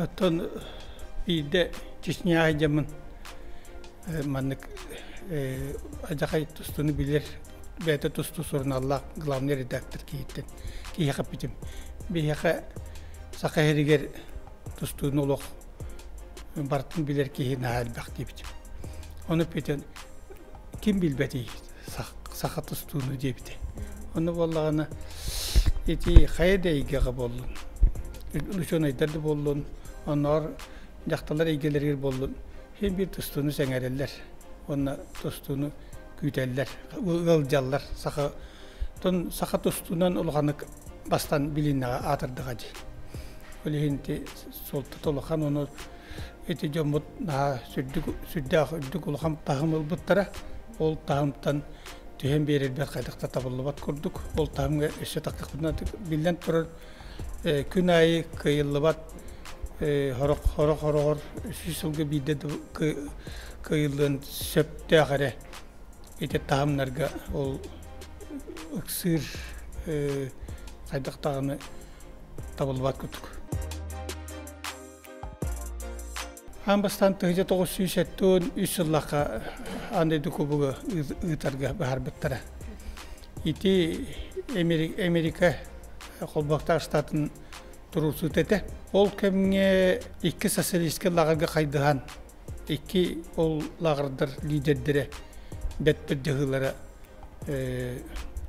Оттон биирдэ Чечняҕа сылдьаммын маннык адьахай тустууну билэр бэйэтэ тустуу суруналлаах главный редактор киһиттэн киһиэхэ эппитим. Биһиэхэ Саха сиригэр тустууну олох барытын билэр киһи наһаа элбэх диэбитим. Ону эппитин ким билбэтий саха тустууну диэбитэ. Ону буоллаҕына ити хайа да эйгэҕэ буоллун, учуонайдар да буоллун, оннооҕор дьахталлар эйгэлэригэр буоллун, син биир тустууну сэҥээрэллэр уонна тустууну күүтэллэр, ыалдьаллар. Саха тон саха тустуунан улаханнык бастан билиннэҕэ аатырдаҕа дии. Ол иһин ити суолтата улахан, ону ити дьоммут наһаа сүрдүк сүрдээх үрдүк улахан таһым ылбыттара. Ол таһымтан түһэн биэрэрбэр хайдах да табыллыбат курдук. Ол таһымҥа өссө тахтахпытына биллэн турар күн аайы кыайыллыбат сорох сорох хороҕор 300 сылга биирдэ кыайыллыан сөптөөх эрэ ити таһымнарга ол ыксыыр хайдах даҕаны табыллыбат курдук. Аан бастаан 1973 сыллаахха аан дойду кубога ыытарга быһаарбыттара. Ити Америка холбоһуктаах штатын туруорсуута этэ. Ол кэмҥэ икки социалистическай лааҕырга хайдыһан, икки ол лааҕырдар лидердэрэ бэт дьаһыылара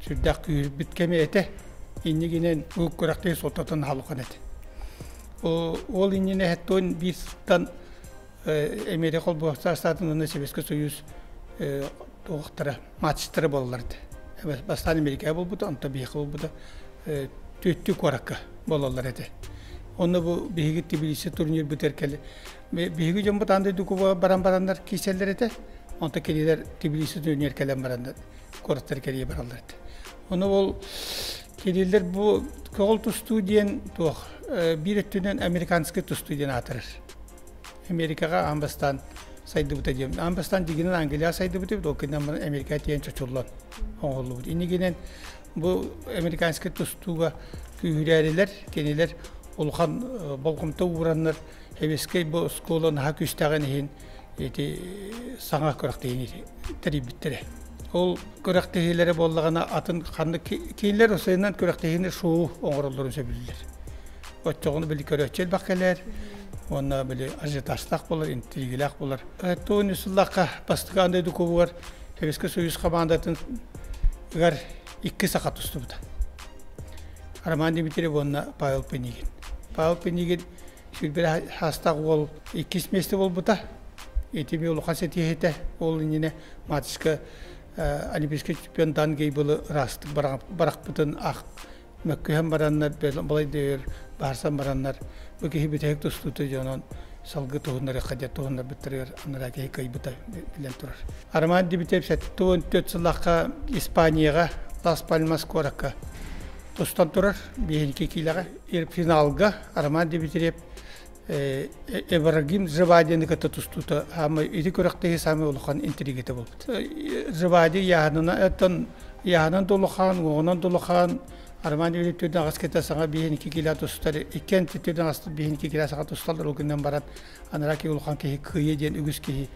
сүрдээх күүһүрбүт кэмэ этэ. Иннигинэн бу күрэхтэһии суолтатын халыхан этэ. Ол иннинэ хэттон биир сылтан Америка холбоһуктаах штатын уонна Советский Союз туохтара матчтара буолаллар этэ. Бастаан Америкаҕа буолбута, онтон биһиэхэ буолбута түөттүү куоракка буолаллар этэ. Онно бу биһиги Тбилиси турнирбытыгар кэлэ биһиги дьоммут аан дойду кубога баран бараннар киирсэллэр этэ. Онтон кинилэр Тбилиси турнир кэлэн бараннар куораттары кэрийэ бараллар этэ. Ону ол кинилэр бу көҕүл тустуу диэн туох биир өттүнэн американский тустуу диэн аатырар. Америкаҕа аан бастаан сайдыбыта диэн. Аан бастаан дигинэн Англия сайдыбыта, ол кэннэ Америка тиийэн чочуллан оҥоһуллубут. Иннигинэн бу американскай тустууга күүһүрээрилэр, кинилэр улахан болҕомто уураннар Сэбиэскэй бу оскуола наһаа күүстээҕин иһин ити саҥа күрэхтэһиини тэрийбиттэрэ. Ол күрэхтэһиилэрэ буоллаҕына атын ханнык кинилэр осойунан күрэхтэһиини шоу оҥороллорун сөбүлүүллэр. Оччоҕуна били көрөөччү элбэх кэлэр уонна били ажиотажтаах буолар, интригэлээх буолар. Тони сыллаахха бастакы аан дойду кубугар Сэбиэскэй Союз хамаандатын ыгар икки саха тустубута. Роман Дмитриев уонна Павел Пинигин. Павел Пинигин Сүүрбэ саастаах уол иккис миэстэ буолбута. Ити улахан ситиһиитэ. Ол иннинэ матчка олимпийскай чемпион Дан Гейбылы ыраастык барахпытын ах мөккүһэн бараннар, балай да өр баарсан бараннар, бу киһи бүтэһик тустуута дьонон салгыы туһуннарыахха диэн туһуннарбыттарыгар анараа киһи кыайбыта билэн турар. Роман Дмитриев 74 сыллаахха Испанияҕа Лас Пальмас куоракка тустан турар биһинки киилэҕэ. Финалга Роман Дмитриев Ибрагим Живадины кытта тустуута саамай ити күрэхтэһии саамай улахан интригата буолбут. Живади яһанынан оттон яһанан да улахан, уоҕунан да улахан Роман Дмитриев түрдэн аҕыс кытта саҥа биһин икки килэ тустар, иккиэн түрдэн аҕыс биһин икки килэ саҥа тусталлар ол гынан баран анараа киһи улахан киһи кыайа диэн үгүс киһи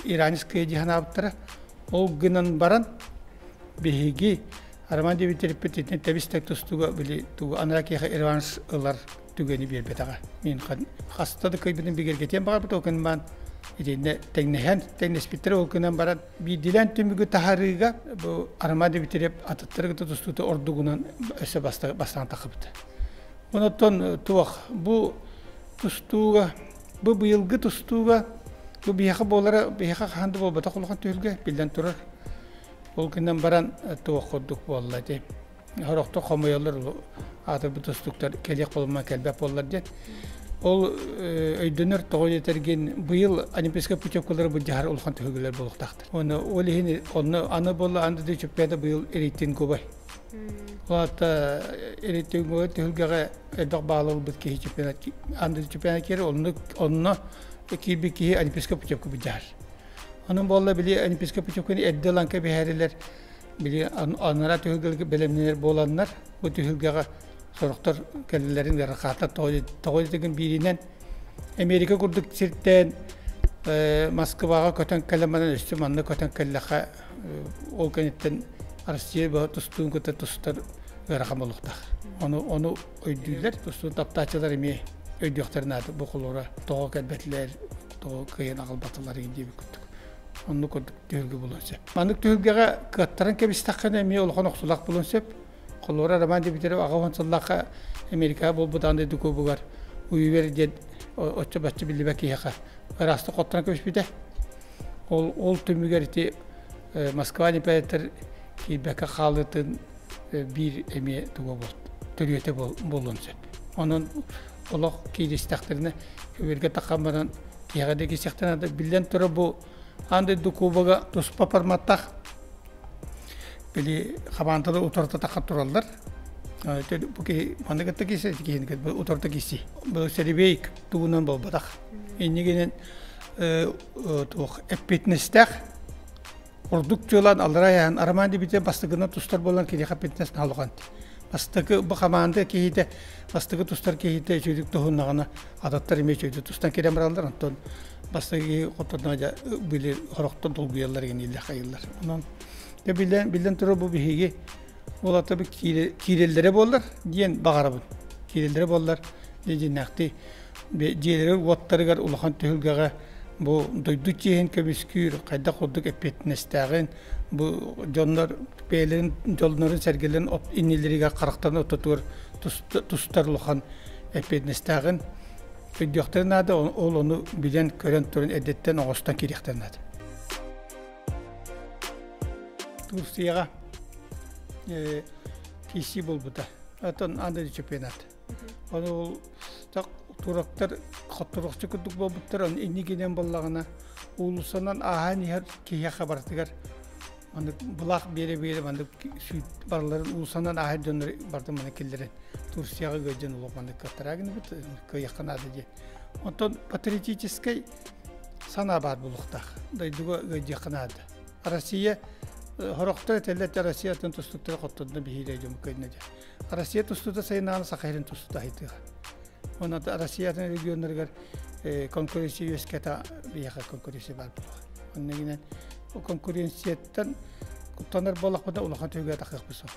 иранец кыайа дии санаабыттара. Ол гынан баран биһиги Роман Дмитриевпит итини тэбис-тэк тустууга били тугу анараа киһиэхэ реванш ылар түгэни биэрбэтэҕэ. Мин хаста да кыайбытын бигэргэтиэн баҕарбыт, ол гынан баран итиннэ тэҥнэһэн, тэҥнэспиттэрэ ол гынан баран биирдиилээн түмүгү таһаарыыга бу Роман Дмитриев атыттары кытта тустуута ордугунан өссө бастаан тахсыбыта. Онтон туох бу тустууга бу быйылгы тустууга бу биһиэхэ буолара биһиэхэ хаһан да буолбатах улахан түһүлгэ биллэн турар. Ол гынан баран туох курдук буолла ити. Сорохтор хомуйаллар аатырбыт тустууктар кэлиэх буолуман кэлбэт буоллар диэн. Ол өйдөнөр тоҕо диэтэргин быйыл олимпийскай путевкалары былдьаһар улахан түһүлгэлэр буолуохтаахтар. Уонна ол иһин онно аны буолла аны да чөппүөтэ быйыл рейтинговай. Ол аата рейтинговай түһүлгэҕэ элбэх баал ылбыт киһи чемпионат аны чемпионат киирэр онно онно киирбит киһи олимпийскай путевка былдьаһар. Онон буолла били олимпийскай путевканы эрдэ ылан кэбиһэрилэр били анараа түһүлгэлэргэ бэлэмнэнэр буоланнар бу түһүлгэҕэ. Сорохтор кэлэллэрин ыарахаттар тоҕо диэтигин бииринэн Америка курдук сиртэн Москваҕа көтөн кэлэн баран өссө манна көтөн кэллэххэ ол кэнниттэн Россия тустуун кытта тустар ыарахан буолуохтаах. Ону ону өйдүүллэр, тустуун таптааччылар эмиэ өйдүөхтэрин наада бу холура тоҕо кэлбэтилэр, тоҕо кыайан аҕалбатылар диэбит курдук. Оннук курдук түһүлгэ буолуон сөп. Маннык түһүлгэҕэ кыаттаран кэбистэххинэ эмиэ улахан охсулаах буолуон сөп. Холура Роман Дмитриев 80 сыллаахха Америкаҕа буолбут аан дойду кубогар Уивер диэн оччо-бачча биллибэт киһиэхэ ыраастык хотторон кэбиспитэ. Ол, ол түмүгэр ити Москва Олимпиадатыгар киирбэккэ хаалыытын биир эмиэ туга буол, төрүөтэ буолуон сөп. Онон олох кииристэхтэринэ көбүөргэ таххан баран киһиэхэ да киирсиэхтэрин биллэн турар бу аан дойду кубога туспа форматтаах били хамаандалар утарыта тахха тураллар. Бу киһи манна кытта киирсэ, киһини кытта утарыта киирсии. Бу сэрибиэй тугунан буолбатах. Иннигинэн туох эппиэтинэстээх ордук чуолаан аллараа айаан Роман Дмитриев бастакынан тустар буолан киниэхэ эппиэтинэс наһаа Бастакы бу хамаанда киһитэ бастакы тустар киһитэ үчүгдүк туһуннаҕына ататтар эмиэ үчүгдүк тустан киирэн бараллар онтон бастакы киһи хоттордоно дьэ били хорохтон долгуйаллар генииллэр хайыллар онон дьэ биллэн биллэн турар бу биһиги уолаттар киирэллэрэ буоллар диэн баҕарабын киирэллэрэ буоллар дьиҥнээхтии дьиэлэригэр уоттарыгар улахан түһүлгэҕэ бу дойду чиэһин көмүскүүр хайдах курдук эппиэтинэстээҕин бу дьоннор бэйэлэрин дьоннорун-сэргэлэрин иннилэригэр харахтарын ортотугар тустар улахан эппиэтинэстээҕин өйдүөхтэрин наада, ол ону билэн, көрөн туран эрдэттэн оҥостон киириэхтэрин наада. Турцияҕа киирсии буолбута. Оттон анда чемпионат. Ону ол турактар хотторохчу курдук буолбуттар, оны иннигинэн буоллаҕына уулуссанан ааһан иһэр киһиэхэ барытыгар маннык былаах биэрэ-биэрэ маннык сүүт барыларын уулуссанан ааһар дьоннор барытын маннык киллэрэн Турцияҕа ыалдьан олох маннык кыаттараа гынабыт кыайыахха наада диэн. Онтон патриотическай санаа баар буолуохтаах. Дойдуга ыалдьыахха наада. Россия хорохтор этэллэр Россия атын тустуктара хоттордо биһиирэ дьон кыайна диэн. Россия тустуута сайыннаҕына Саха сирин тустуута айытыаҕа. Онон Россия атын регионнарыгар конкуренция үөскэтэ биһиэхэ конкуренция баар буолуоҕа. Онно гинэн конкуренцияттан куттанар буоллахпытына улахан түһүгэ тахыахпыт суох.